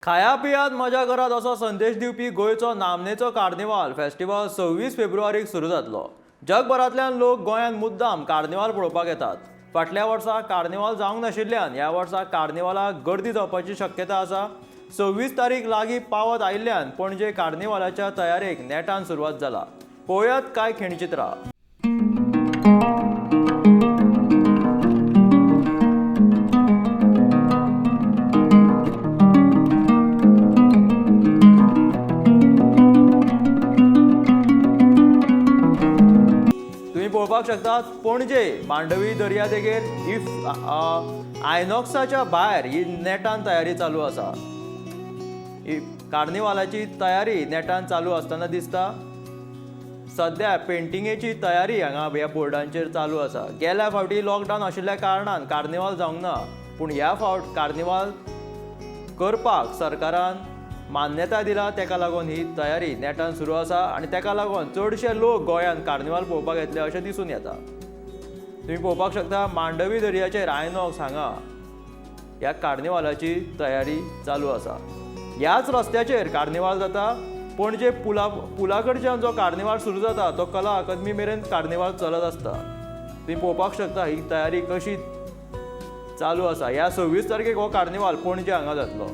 खाया पियात मजा करात असो संदेश दिवपी गोंयचो नामनेचो कार्निवाल फेस्टिवल 26 फेब्रुवारीक सुरू जातलो. जगभरांतल्यान लोक गोंयांत मुद्दाम कार्निवाल पळोवपाक येतात. फाटल्या वर्सा कार्निवाल जावंक नाशिल्ल्यान ह्या वर्सा कार्निवालाक गर्दी जावपाची शक्यता आसा. 26 तारीख लागीं पावत आयिल्ल्यान पणजे कार्निवालाच्या तयारेक नेटान सुरवात जाला. पळोवयात कांय खिणचित्रां. तुम्ही पळोवपाक शकतात पणजे मांडवी दर्यादेगेर if आयनॉक्साच्या भायर ही नेटान तयारी चालू आसा. ही कार्निवालाची तयारी नेटान चालू आसतना दिसता. सद्या पेंटिंगेची तयारी हांगा ह्या बोर्डांचेर चालू आसा. गेल्या फावटी लॉकडावन आशिल्ल्या कारणान कार्निवाल जावंक ना, पूण ह्या फावट कार्निवाल करपाक सरकारान मान्यताय दिला. तेका लागून ही तयारी नेटान सुरू आसा आनी तेका लागून चडशे लोक गोंयांत कार्निवाल पळोवपाक येतले अशें दिसून येता. तुम्ही पळोवपाक शकता मांडवी दर्याचेर आयनॉक्स हांगा ह्या कार्निवालाची तयारी चालू आसा. ह्याच रस्त्याचेर कार्निवाल जाता. पणजे पुला कडच्यान जो कार्निवाल सुरू जाता तो कला अकादमी मेरेन कार्निवाल चलत आसता. तुम्ही पळोवपाक शकता ही तयारी कशी चालू आसा. ह्या 26 तारखेक हो कार्निवाल पणजे हांगा जातलो.